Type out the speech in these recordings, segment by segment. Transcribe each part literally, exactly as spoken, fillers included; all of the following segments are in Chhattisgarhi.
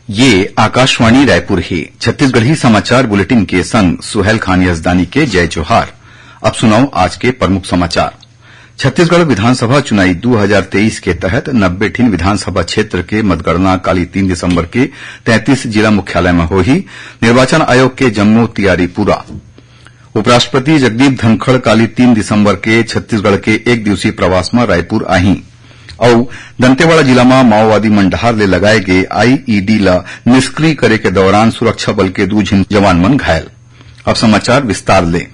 ये आकाशवाणी रायपुर हे। छत्तीसगढ़ी समाचार बुलेटिन के संग सुहेल खान यजदानी के जय जोहार। अब सुनव आज के प्रमुख समाचार। छत्तीसगढ़ विधानसभा चुनाई दू हजार तेईस के तहत नब्बे ठिन विधानसभा क्षेत्र के मतगणना काली तीन दिसंबर के तैंतीस जिला मुख्यालय म होही। निर्वाचन आयोग के जम्मो तियारी पूरा। उपराष्ट्रपति जगदीप धनखड़ काली तीन दिसंबर के छत्तीसगढ़ के एक दिवसीय प्रवास म रायपुर आही अउ दंतेवाड़ा जिला म माओवादी मन डहार ले लगाए गे आईईडी ल निष्क्रिय करे के दौरान सुरक्षा बल के दू झिन जवान मन घायल। अब समाचार विस्तार ले।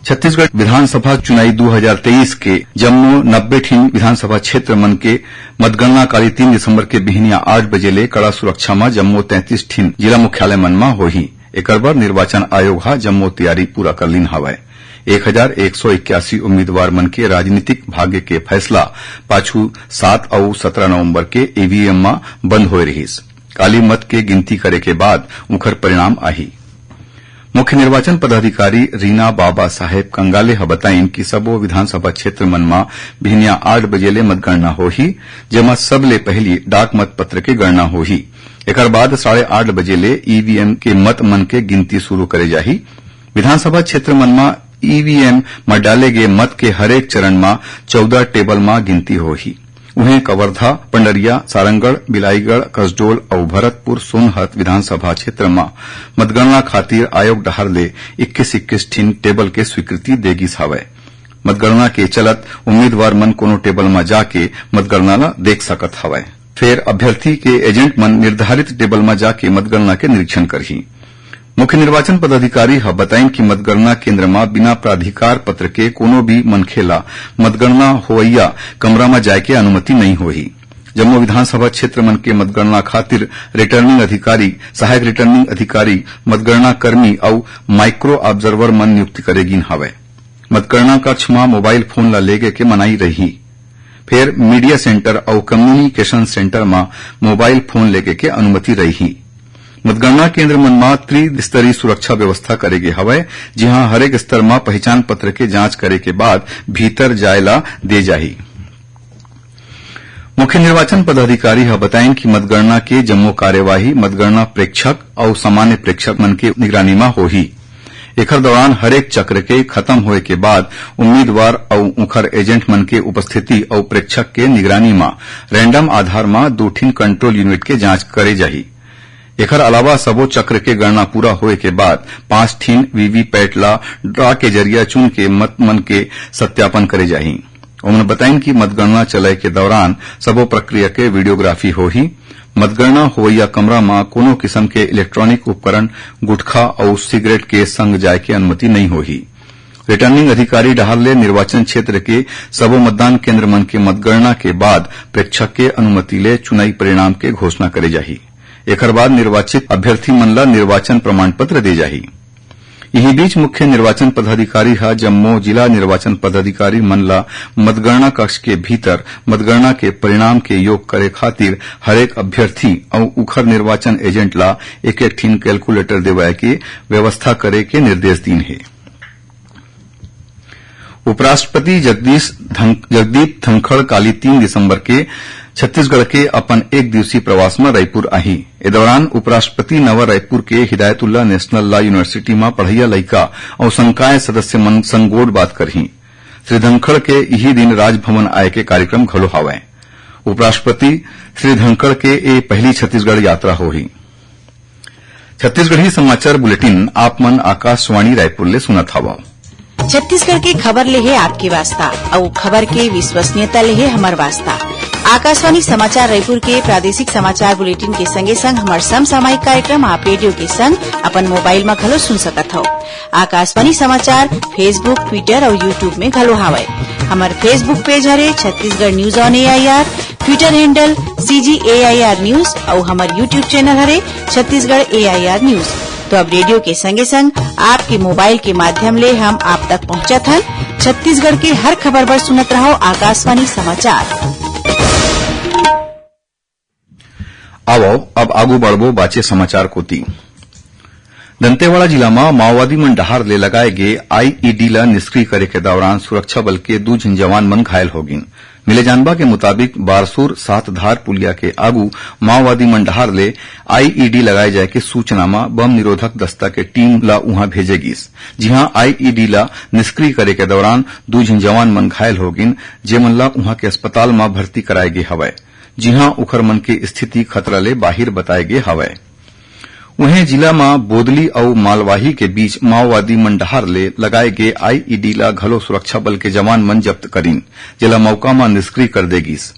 छत्तीसगढ़ विधानसभा चुनाई दू हजार तेईस के जम्मो नब्बे ठिन विधानसभा क्षेत्र मन के मतगणना काली तीन दिसंबर के बिहनिया आठ बजे ले कड़ा सुरक्षा म जम्मो तैंतीस ठिन जिला मुख्यालय मन म होही। एकर बर निर्वाचन आयोग ह जम्मो तियारी पूरा कर लीन हवय। एक हजार एक सौ इक्यासी उम्मीदवार मन के राजनीतिक भाग्य के फैसला पाछू सात अउ सत्रह नवंबर के ईवीएम म बंद होए रिहिस। काली मत के गिनती करे के बाद उंखर परिणाम आही। मुख्य निर्वाचन पदाधिकारी रीना बाबा साहेब कंगाले ह बताइन कि सबो विधानसभा क्षेत्र मन म बिहनिया आठ बजे ले मतगणना होही, जेमा सबले पहिली डाक मतपत्र के गणना होही। एकर बाद साढ़े आठ बजे ले ईवीएम के मत मन के गिनती शुरू करे जाही। विधानसभा क्षेत्र मन म ईवीएम म डाले गे मत के हरेक चरण म चौदह टेबल म गिनती होही। उहें, कवर्धा, पंडरिया, सारंगढ़, बिलाईगढ़, कसडोल अउ भरतपुर सोनहत विधानसभा क्षेत्र म मतगणना खातिर आयोग डहार ले इक्कीस इक्कीस ठिन टेबल के स्वीकृति दे गिस हावय। मतगणना के चलत उम्मीदवार मन कोनो टेबल म जाके मतगणना ल देख सकत हवय। फेर अभ्यर्थी के एजेंट मन निर्धारित टेबल म जाके मतगणना के निरीक्षण करही। मुख्य निर्वाचन पदाधिकारी ह बताइन कि मतगणना केंद्र म बिना प्राधिकार पत्र के कोनो भी मनखे ला मतगणना होवइया कमरा म जाय के अनुमति नइ होही। जम्मो विधानसभा क्षेत्र मन के मतगणना खातिर रिटर्निंग अधिकारी, सहायक रिटर्निंग अधिकारी, मतगणना कर्मी अउ माइक्रो ऑब्जर्वर मन नियुक्त करे गिन हवय। मतगणना कक्ष म मोबाइल फोन ला लेगे के मनाही रही। फेर मीडिया सेंटर अउ कम्युनिकेशन सेंटर म मोबाइल फोन लेगे के अनुमति रही। मतगणना केंद्र मन म त्रिस्तरीय सुरक्षा व्यवस्था करे गे हवय, जिहां हरेक स्तर म पहिचान पत्र के जांच करे के बाद भीतर जाय ला दे जाही। मुख्य निर्वाचन पदाधिकारी ह बताइन कि मतगणना के जम्मो कार्यवाही मतगणना प्रेक्षक अउ सामान्य प्रेक्षक मन के निगरानी म होही। एखर दौरान हरेक चक्र के खत्म होए के बाद उम्मीदवार अउ उंखर एजेंट मन के उपस्थिति अउ प्रेक्षक के निगरानी म रैंडम आधार म दू ठिन कंट्रोल यूनिट के जांच करे जाही। एखर अलावा सबो चक्र के गणना पूरा होए के बाद पांच ठिन वीवीपैट ला ड्रा के जरिया चुन के मत मन के सत्यापन करे जाही। ओमन बताइन कि मतगणना चलय के दौरान सबो प्रक्रिया के वीडियोग्राफी होही। मतगणना होवइया कमरा म कोनो किसम के इलेक्ट्रॉनिक उपकरण, गुटखा अउ सिगरेट के संग जाय के अनुमति नइ होही। रिटर्निंग अधिकारी डहार ले निर्वाचन क्षेत्र के सबो मतदान केंद्र मन के मतगणना के बाद प्रेक्षक के अनुमति ले चुनाई परिणाम के घोषणा करे जाही। एखर बाद निर्वाचित अभ्यर्थी मन ला निर्वाचन प्रमाण पत्र दे जाही। इही बीच मुख्य निर्वाचन पदाधिकारी ह जम्मो जिला निर्वाचन पदाधिकारी मन ला मतगणना कक्ष के भीतर मतगणना के परिणाम के योग करे खातिर हरेक अभ्यर्थी अउ उखर निर्वाचन एजेंट ला एक एक ठिन कैलकुलेटर देवाए के व्यवस्था करे के निर्देश दीन हे। उपराष्ट्रपति जगदीश धन-, जगदीप धनखड़ काली तीन दिसंबर के छत्तीसगढ़ के अपन एक दिवसीय प्रवास म रायपुर आही। ए दौरान उपराष्ट्रपति नवा रायपुर के हिदायतुल्ला नेशनल लॉ यूनिवर्सिटी म पढ़इया लइका अउ संकाय सदस्य मन संग गोठ बात करही। श्री धनखड़ के इही दिन राजभवन आय के कार्यक्रम घलो हावय। उपराष्ट्रपति श्री धनखड़ के ए पहिली छत्तीसगढ़ यात्रा होही। छत्तीसगढ़ी समाचार बुलेटिन आप मन आकाशवाणी रायपुर ले सुनत हवव। छत्तीसगढ़ के खबर ले हे आपके वास्ता, अउ खबर के विश्वसनीयता ले हे हमर वास्ता। आकाशवाणी समाचार रायपुर के प्रादेशिक समाचार बुलेटिन के संगे संग हमर समसामयिक कार्यक्रम आप रेडियो के संग अपन मोबाइल म घलो सुन सकत हव। आकाशवाणी समाचार Facebook, Twitter अउ YouTube में घलो हावय। हमर Facebook पेज हरे Chhattisgarh news on AIR, Twitter handle CG AIR news अउ हमर YouTube चैनल हरे छत्तीसगढ़ एआईआर न्यूज। तो अब रेडियो के संगे संग आपके मोबाइल के माध्यम ले हम आप तक पहुंचत हन। छत्तीसगढ़ के हर खबर बर सुनत रहव आकाशवाणी समाचार। आवव, अब आगू बढ़बो बाचे समाचार कोति। दंतेवाड़ा जिला म माओवादी मन डहार ले लगाए गे आईईडी ल निष्क्रिय करे के दौरान सुरक्षा बल के दू झन जवान मन घायल हो गिन। मिले जानबा के मुताबिक, बारसूर सातधार पुलिया के आगू माओवादी मन डहार ले आईईडी लगाए जाए के सूचना म बम निरोधक दस्ता के टीम ला उहां भेजे गिस, जिहां आईईडी ला निष्क्रिय करे के दौरान दू झिन जवान मन घायल हो गिन, जेमन ला उहां के अस्पताल म भर्ती कराए गे हवय, जिहां उखर मन के स्थिति खतरा ले बाहिर बताए गे हवय। उहें, जिला म बोदली अउ मालवाही के बीच माओवादी मन डहार ले लगाए गे आईईडी ला घलो सुरक्षा बल के जवान मन जब्त करिन, जेला मौका म निष्क्रिय कर दे गिस।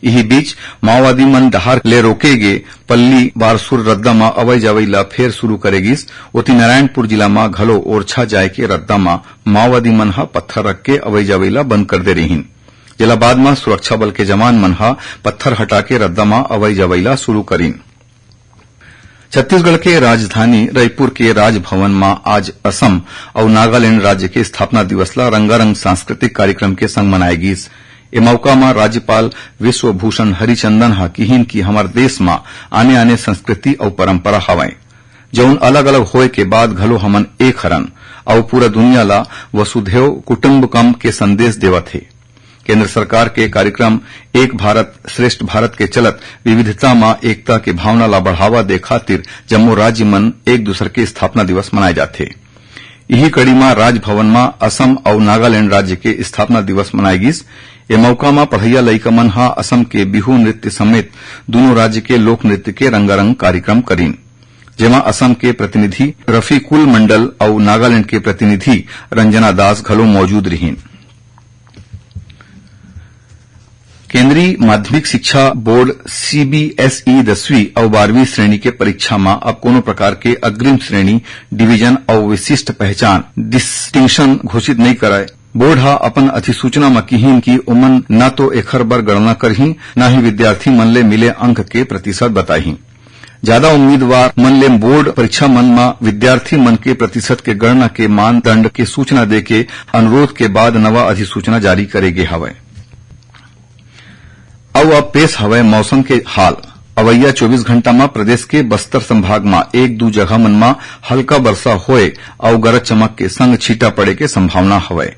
इही बीच, माओवादी मन डहार ले रोके गे पल्ली बारसूर रद्दा म अवई जवई ला फेर शुरू करे गिस। ओती नारायणपुर जिला म घलो ओरछा जाए के रद्दा म माओवादी मन ह पत्थर रख के अवई जवई ला बंद कर दे रिहिन, जेला बाद म सुरक्षा बल के जवान मन ह पत्थर हटा के रद्दा म अवई जवई ला शुरू करिन। छत्तीसगढ़ के राजधानी रायपुर के राजभवन म आज असम अउ नागालैंड राज्य के स्थापना दिवस ला रंगारंग सांस्कृतिक कार्यक्रम के संग मनाए गिस। ए मौका म राज्यपाल विश्वभूषण हरिचंदन ह किहिन कि हमर देश म आने-आने संस्कृति अउ परंपरा हवय, जउन अलग-अलग होए के बाद घलो हमन एक हरन अउ पूरा दुनिया ला वसुधैव कुटुम्बकम के संदेश देवत हे। केंद्र सरकार के कार्यक्रम एक भारत श्रेष्ठ भारत के चलत विविधता म एकता के भावना ला बढ़ावा दे खातिर जम्मो राज्य मन एक दूसर के स्थापना दिवस मनाए जाथे। इही कड़ी म राजभवन म असम अउ नागालैंड राज्य के स्थापना दिवस मनाए गिस। ए मौका म पढ़इया लइका मन ह असम के बिहू नृत्य समेत दूनों राज्य के लोक नृत्य के रंगारंग कार्यक्रम करिन, जेमा असम के प्रतिनिधि रफीकुल मंडल अउ नागालैंड के प्रतिनिधि रंजना दास घलो मौजूद रिहिन। केंद्रीय माध्यमिक शिक्षा बोर्ड सीबीएसई दसवीं अउ बारहवीं श्रेणी के परीक्षा म अब कोनो प्रकार के अग्रिम श्रेणी, डिवीजन अउ विशिष्ट पहचान, डिस्टिंक्शन घोषित नइ करय। बोर्ड ह अपन अधिसूचना म किहिन कि ओमन न तो एखर बर गणना करही, न ही विद्यार्थी मन ले मिले अंक के प्रतिशत बताही। जादा उम्मीदवार मन ले बोर्ड परीक्षा मन म विद्यार्थी मन के प्रतिशत के गणना के मानदंड के सूचना देके अनुरोध के बाद नवा अधिसूचना जारी करे गे हवय। अउ अब पेश हवय मौसम के हाल। अवइया चौबीस घंटा म प्रदेश के बस्तर संभाग म एक दू जगह मन म हल्का बरसा होए अउ गरज चमक के संग छींटा पड़े के संभावना हवय।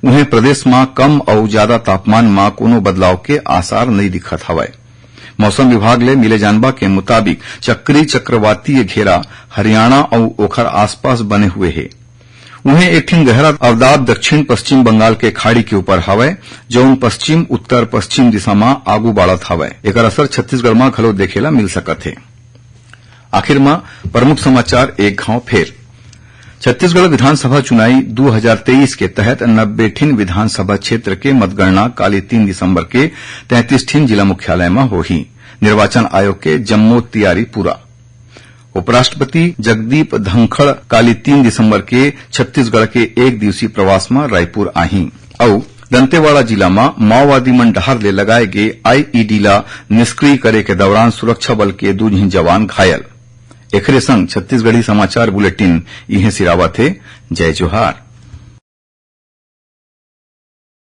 उहें, प्रदेश म कम अउ जादा तापमान म कोनो बदलाव के आसार नइ दिखत हवय। मौसम विभाग ले मिले जानबा के मुताबिक, चक्री चक्रवातीय घेरा हरियाणा अउ ओखर आसपास बने हुए हे। उहें, एक ठिन गहरा अवदाब दक्षिण पश्चिम बंगाल के खाड़ी के ऊपर हवय, जउन पश्चिम उत्तर पश्चिम दिशा म आगू बाढ़त हवय। एकर असर छत्तीसगढ़ म घलो देखे ला मिल सकत हे। आखिर म प्रमुख समाचार एक घांव फेर। छत्तीसगढ़ विधानसभा चुनाई दू हजार तेईस के तहत नब्बे ठिन विधानसभा क्षेत्र के मतगणना काली तीन दिसंबर के तैंतीस ठिन जिला मुख्यालय म होही। निर्वाचन आयोग के जम्मो तियारी पूरा। उपराष्ट्रपति जगदीप धनखड़ काली तीन दिसंबर के छत्तीसगढ़ के एक दिवसीय प्रवास म रायपुर आही। अउ दंतेवाड़ा जिला म माओवादी मन डहार ले लगाए गे आईईडी ला निष्क्रिय करे के दौरान सुरक्षा बल के दू झिन जवान घायल। एखरे संग छत्तीसगढ़ी समाचार बुलेटिन इहें सिरावत हे। जय जोहार।